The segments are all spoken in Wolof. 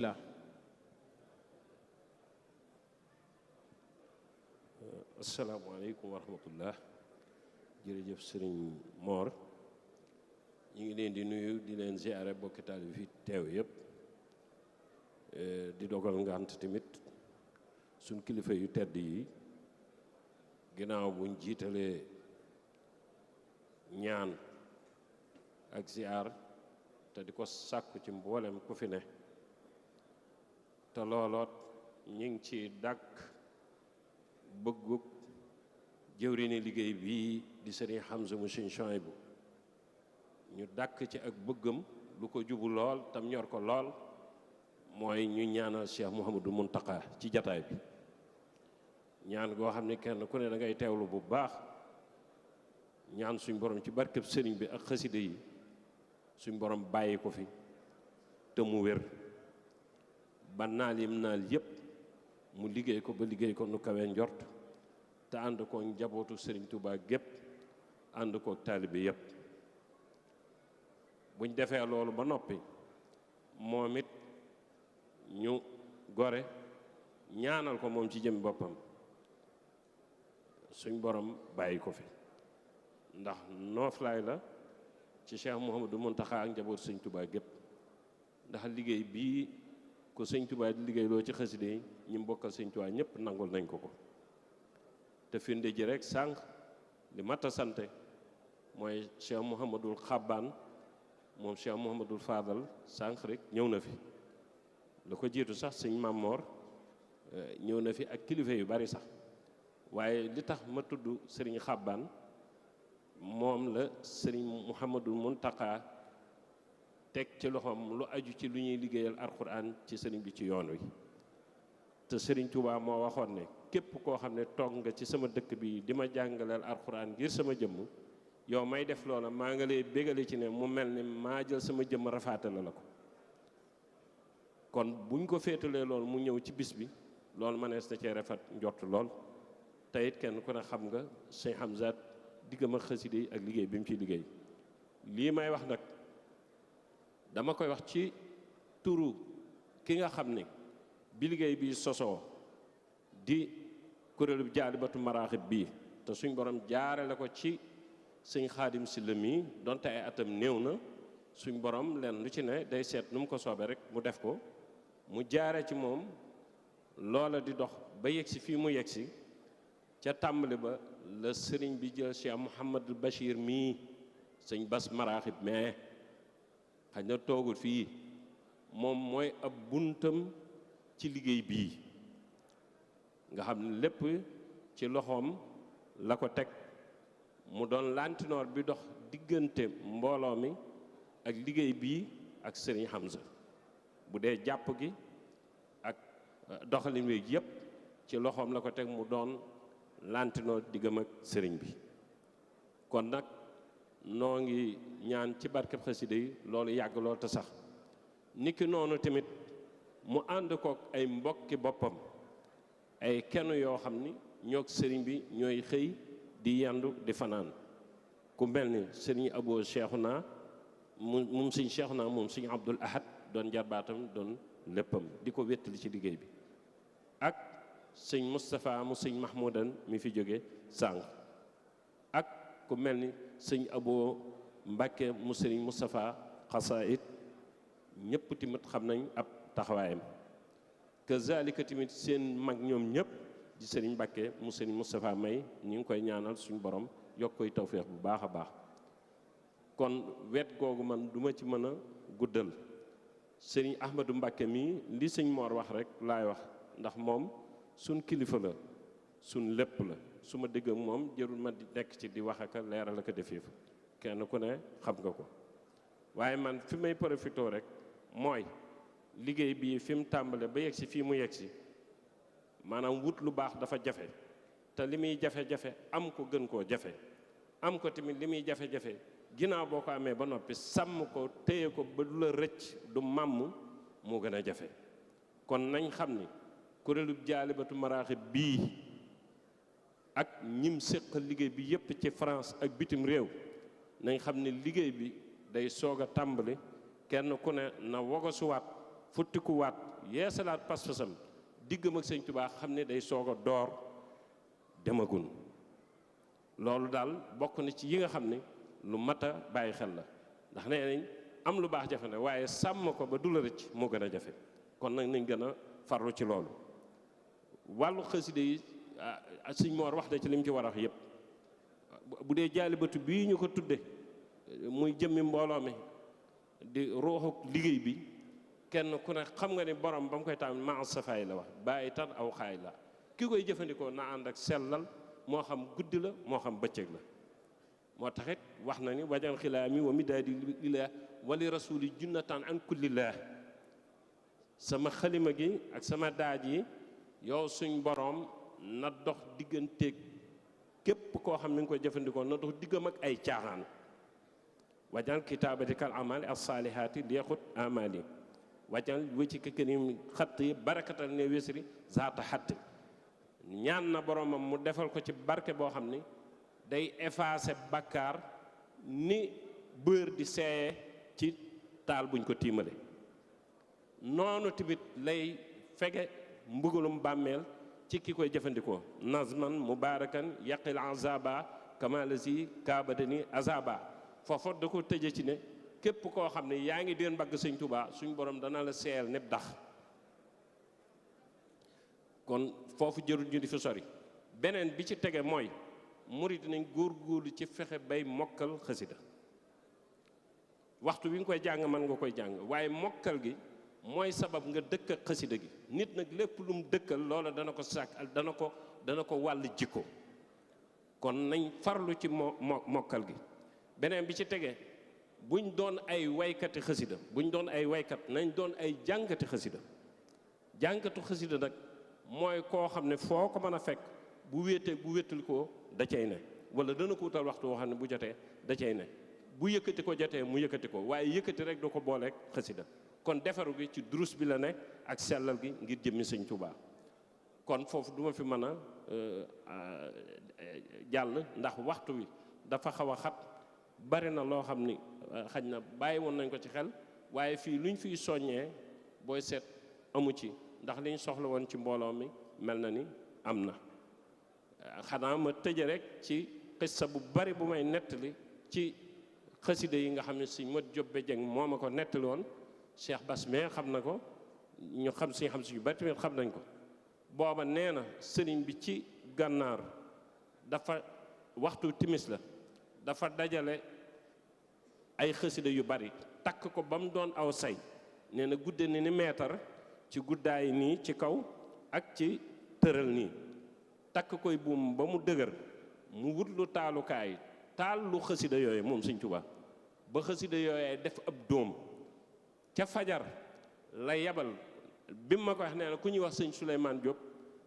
la asalaamaaleykum wa rahmatullah jërëjëf sëriñ Mor ñu ngi leen di nuyu di leen ziare bokki taalibe fi teew yëpp di dogal ngant tamit suñ kilifa yu tedd yi ginnaaw buñ jiitalee ñaan ak ziar te di ko sàkku ci mboolem ku fi ne te looloot ñu ngi ci dàkk bëggug jëwriñu liggéey bii di sëriñ Hamza mu sëriñ Chouaïbou ñu dàkk ci ak bëggam lu ko jubu lool tam ñor ko lool mooy ñu ñaanal Cheikh Mouhamadou Mountakha ci jataay bi ñaan goo xam ne kenn ku ne da ngay teewlu bu baax ñaan suñ borom ci barkeb sëriñ bi ak xasida yi suñ borom bàyyi ko fi te mu wér ba naal yim naal yépp mu liggéey ko ba liggéey ko nu kawe njort te ànd ko njabootu sëriñ Touba gépp ànd ko taalibe yépp buñ defee loolu ba noppi moom it ñu gore ñaanal ko moom ci jëm boppam suñ borom bàyyi ko fi ndax nooflaay la ci Cheikh Mouhamadou Mountakha ak njabootu sëriñ Touba gépp ndax liggéey bii ko sëñ Touba di liggéey loo ci xaside yi ñi mbokkal sëñ Touba ñëpp nangul nañ ko ko te firnde ji rek sànq li mat a sante mooy Cheikh Mouhamadul Xabbaan moom Cheikh Mouhamadul Fadal sànq rek ñëw na fi la ko jiitu sax sëñ Mamor ñëw na fi ak kilifa yu bari sax waaye li tax ma tudd sëriñ Xabbaan moom la sëriñ Mouhamadul Mountakha teg ci loxoom lu aju ci lu ñuy liggéeyal alxuraan ci sëriñ bi ci yoon wi te sëriñ Touba moo waxoon ne képp koo xam ne toog nga ci sama dëkk bi di ma jàngaleel alxuraan ngir sama jëmm yow may def loola maa nga lay bégale ci ne mu mel ni maa jël sama jëmm rafaatale la ko kon buñ ko féetalee loolu mu ñëw ci bis bi loolu mënees na cee rafet njort lool te it kenn ku ne xam nga sëñ Hamza diggam ak xaside yi ak liggéey bi mu ciy liggéey lii may wax nag dama koy wax ci turu ki nga xam ne bi liggéey bi sosoo di kuréelu Jaalibatu Maraaxib bii te suñ borom jaarale ko ci sëñ Xaadim Sylla mi donte ay atam néew na suñ borom leen lu ci ne day seet nu mu ko soobee rek mu def ko mu jaare ci moom loola di dox ba yegsi fii mu yegsi ca tàmbali ba la sëriñ bi jël Cheikh Mouhamadul Bachir mii sëñ Bas Maraaxib mais xaj na toogul fii moom mooy ab buntam ci liggéey bii nga xam ne lépp ci loxoom la ko teg mu doon lantinoor bi dox diggante mbooloo mi ak liggéey bii ak sëriñ Hamza bu dee jàpp gi ak doxalin wi yépp ci loxoom la ko teg mu doon lantinoor diggam ak sëriñ bi kon nag noo ngi ñaan ci barkeb xasida yi loolu yàgg lool te sax niki noonu tamit mu ànd kook ay mbokki boppam ay kenn yoo xam ni ñoog sëriñ bi ñooy xëy di yandu di fanaan ku mel ni sëriñ Abo Cheikhouna moom sëñ Cheikhouna moom sëñ Abdul Ahad doon jarbaatam doon léppam di ko wéttali ci liggéey bi ak sëñ Moustapha mu sëñ Mahmoudan mi fi jóge sànq ak ku mel ni sëñ Abo Mbàkke mu sëriñ Moustapha Xasaayid ñëpp tamit xam nañ ab taxawaayam kazalika tamit seen mag ñoom ñëpp di sëriñ Mbàkke mu sëriñ Moustapha May ñu ngi koy ñaanal suñu borom yokk koy tawféex bu baax a baax kon wet googu man duma ci mën a guddal sëriñ Ahmadou Mbàkke mii li sëñ Mor wax rek laay wax ndax moom suñ kilifa la suñ lépp la su ma dégg ak moom jërul ma di nekk ci di wax ak leeral ak def yëf kenn ku ne xam nga ko waaye man fi may profité rek mooy liggéey bii fi mu tàmbale ba yegg si fii mu yegg si maanaam wut lu baax dafa jafe te li muy jafe-jafe am ko gën koo jafe am ko tamit li muy jafe-jafe ginnaaw boo ko amee ba noppi sàmm ko téye ko ba du la rëcc du màmm moo gën a jafe kon nañ xam ni kuréelu Jaalibatu Maraaxib bii ak ñim séqal liggéey bi yépp ci France ak bitim réew nañ xam ne liggéey bi day soog a tàmbali kenn ku ne na wogasuwaat futtikuwaat yeesalaat pas-pasam diggam ak sëñ Tuubaa xam ne day soog a door demagun loolu daal bokk na ci yi nga xam ne lu mat a bàyyi xel la ndax nee nañ am lu baax jafe na waaye sàmm ko ba du la rëcc moo gën a jafe kon nag nañ gën a farlu ci loolu wàllu xasida yi sëñ Moor wax na ci li mu ci war a wax yëpp bu dee jaalibatu bii ñu ko tudde muy jëmmi mbooloo mi di ruuxu liggéey bi kenn ku ne xam nga ni borom ba mu koy taam maa safaay la wax bàyyi tan aw xaay la ki koy jëfandikoo na ànd ak sellal moo xam guddi la moo xam bëccëg la moo taxit wax na ni wajan xilaami wa midaadi lillah wali rasuli junnatan an kullillah sama xalima gi ak sama daaj yi yow suñ borom na dox digganteeg képp koo xam ni nga koy jëfandikoo na dox diggam ak ay caaxaan wajan kitaabati kal amali as-saalihaati liyaxut amali wajan wëcci këkënim xatt yi barakatal ne wésri zaata xatt ñaan na boromam mu defal ko ci barke boo xam ni day effacer bakkaar ni bër di seeye ci taal buñ ko tiimale noonu tamit lay fege mbugalum bàmmeel ci ki koy jëfandikoo nazman mubarakan yaqil azaba kama lazi kaabadani azaba foofu da ko tëje ci ne képp koo xam ne yaa ngi deen mbagg sëñ Tuubaa suñ borom dana la seyal népp dax kon foofu jërul ñu di fi sori beneen bi ci tege mooy murid nañ góorgóorlu ci fexe bay mokkal xasida waxtu wi nga koy jàng mën nga koy jàng waaye mokkal gi mooy sabab nga dëkk ak xasida gi nit nag lépp lu mu dëkkal loola dana ko sàkk dana ko wàll jikko kon nañ farlu ci mokkal gi beneen bi ci tege buñ doon ay waykati xasida buñ doon ay waykat nañ doon ay jàngati xasida jàngatu xasida nag mooy koo xam ne foo ko mën a fekk bu wéetee bu wéetal ko da cay ne wala dana ko wutal waxtu woo xam ne bu jotee da cay ne bu yëkkati ko jotee mu yëkkati ko waaye yëkkati rek du ko booleeg xasida kon defaru gi ci durus bi la ne ak sellal gi ngir jëmmi sëñ Tuubaa kon foofu duma fi mën a jàll ndax waxtu wi dafa xaw a xat bari na loo xam ni xaj na bàyyi woon nañ ko ci xel waaye fii luñ fiy soññee booy seet amu ci ndax liñ soxla woon ci mbooloo mi mel na ni am na xanaa ma tëje rek ci xissa bu bari bu may nettali ci xasida yi nga xam ne Sëñ Mat Jobbe Jeng moo ma ko nettali woon Cheikh Bass mais xam na ko ñu xam si yu bari tamit xam nañ ko booba nee na sëriñ bi ci gànnaar dafa waxtu timis la dafa dajale ay xasida yu bari takk ko ba mu doon aw say nee na gudde ni meetar ci guddaay nii ci kaw ak ci tëral nii takk koy buum ba mu dëgër mu wut lu taalukaay taal lu xasida yooyu moom Sëñ Tuubaa ba xasida yooyee def ab dóom ca fajar la yebal bi ma ko wax nee na ku ñuy wax sëñ Souleymane Diop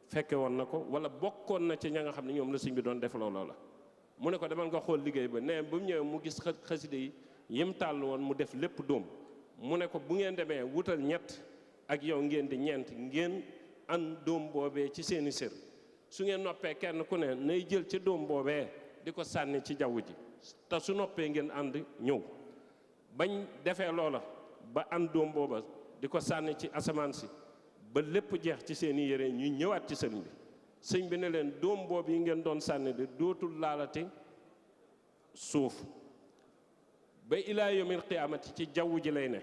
fekke woon na ko wala bokkoon na ci ña nga xam ne ñoom la sëñ bi doon def looloo la mu ne ko demal nga xool liggéey ba nee ba mu ñëwee mu gis xasida yi yim tàll woon mu def lépp dóom mu ne ko bu ngeen demee wutal ñett ak yow ngeen di ñeent ngeen an dóom boobee ci seeni sër su ngeen noppee kenn ku ne nay jël ca dóom boobee di ko sànni ci jaww ji te su noppee ngeen ànd ñëw bañ defee loola ba an dóom booba di ko sànni ci asamaan si ba lépp jeex ci seeni yére ñu ñëwaat ci sëñ bi sëñ bi ne leen dóom boobu yi ngeen doon sànni di dootul laalati suuf ba ilaa yawmil qiyaamati ci jaww ji lay ne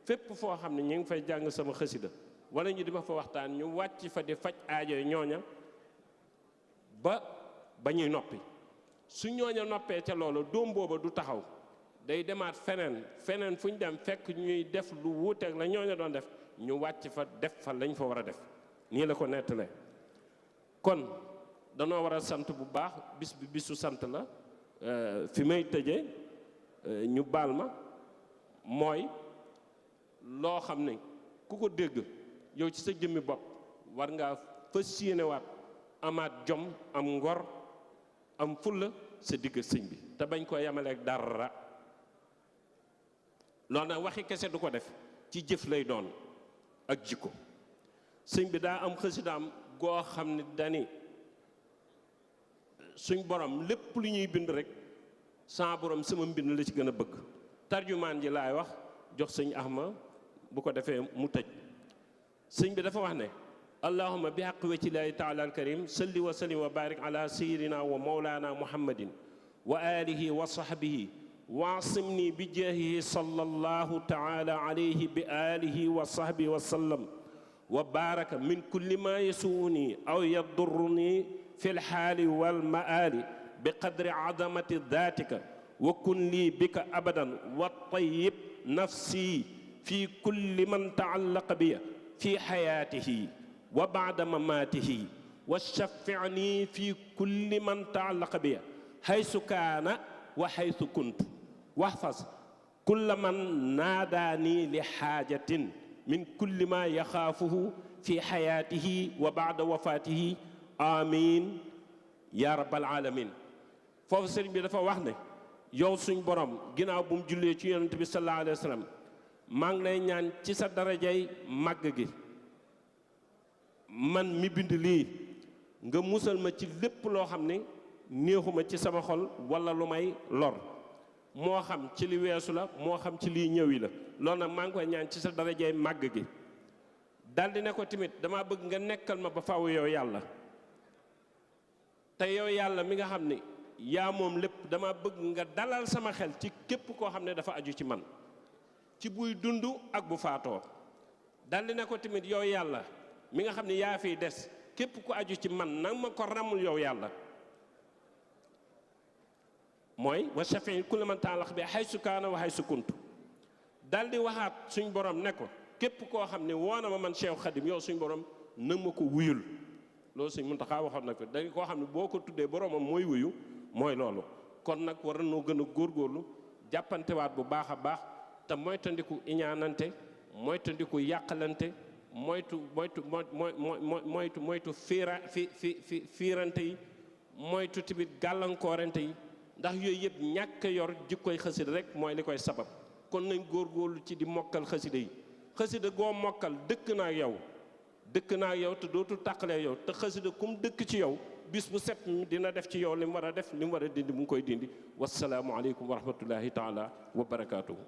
fépp foo xam ne ñu ngi fay jàng sama xasida wala ñu di ma fa waxtaan ñu wàcc fa di faj aajo ñooña ba ñuy noppi su ñooña noppee ca loolu dóom booba du taxaw day demaat feneen fu ñu dem fekk ñuy def lu wuuteeg la ñooña doon def ñu wàcc fa def fa lañ fa war a def nii la ko nettalee kon danoo war a sant bu baax bis bi bisu sant la fi may tëjee ñu baal ma mooy loo xam ne ku ko dégg yow ci sa jëmmi bopp war ngaa fas yéenewaat amaat jom am ngor am fulla sa digg sëñ bi te bañ koo yemaleeg dara loolu nag waxi kese du ko def ci jëf lay doon ak jikko sëñ bi daa am xasidaam goo xam ne dani suñ borom lépp lu ñuy bind rek sa borom sama mbind la ci gën a bëgg tarjumaan ji laay wax jox sëñ Ahma bu ko defee mu tëj sëñ bi dafa wax ne allahumma bi haqqi wajhillahi taala al karim salli wa sallim wa barik ala sayyidina wa mawlana muhammadin wa alihi wa sahbihi waasimni bi jaahihi sallallahu taala alayhi bi alihi wa sahbihi wa sallam wa baraka min kulli ma yasuuni aw yadurruni fi lxaali walmaali bi qadri azamati datika wa kun lii bika abadan wa tayyib nafsi fi kulli man taallaqa biya fi xayaatihi wa baada mamaatihi wa shafficni fi kulli man taallaqa biya haysu kaana wa haysu kuntu waxfas kulla man naadaani li xaajatin min kulli ma yaxaafuhu fi xayaatihi wa baada wafaatihi amin ya rabbal alamin foofu sëriñ bi dafa wax ne yow suñ borom ginnaaw bu mu jullee ci yonent bi sallallahu alayhi wa sallam maa ngi lay ñaan ci sa darajay màgg gi man mi bind lii nga musal ma ci lépp loo xam ne néexuma ci sama xol wala lu may lor moo xam ci li weesu la moo xam ci lii ñëwi la loolu nag maa ngi koy ñaan ci sa darajay màgg gi daldi ne ko tamit dama bëgg nga nekkal ma ba faw yow yàlla te yow yàlla mi nga xam ne yaa moom lépp dama bëgg nga dalal sama xel ci képp koo xam ne dafa aju ci man ci buy dund ak bu faatoo daldi ne ko tamit yow yàlla mi nga xam ne yaa fiy des képp ku aju ci man nag ma ko ramul yow yàlla mooy wa shafi'i kulli man ta'allaq bi haysu kaana wa haysu kuntu daldi waxaat suñ borom ne ko képp koo xam ne woona ma man Cheikh Khadim yow suñ borom nag ma ko wuyul loolu suñ Muntaxa waxoon na ko dañ koo xam ne boo ko tuddee boromam mooy wuyu mooy loolu kon nag war nañoo gën a góorgóorlu jàppantewaat bu baax a baax te moytandiku iñaanante moytandiku yàqalante moytu fiirante yi moytu tamit gàllankoorante yi ndax yooyu yëpp ñàkk yor jikkoy xasida rek mooy li koy sabab kon nañ góorgóorlu ci di mokkal xasida yi xasida goo mokkal dëkk naa yow te dootul tàqalee yow te xasida kum dëkk ci yow bis bu set dina def ci yow li mu war a def li mu war a dindi mu ngi koy dindi wasalaamu aleykum wa rahmatullahi taala wa barakaatuhu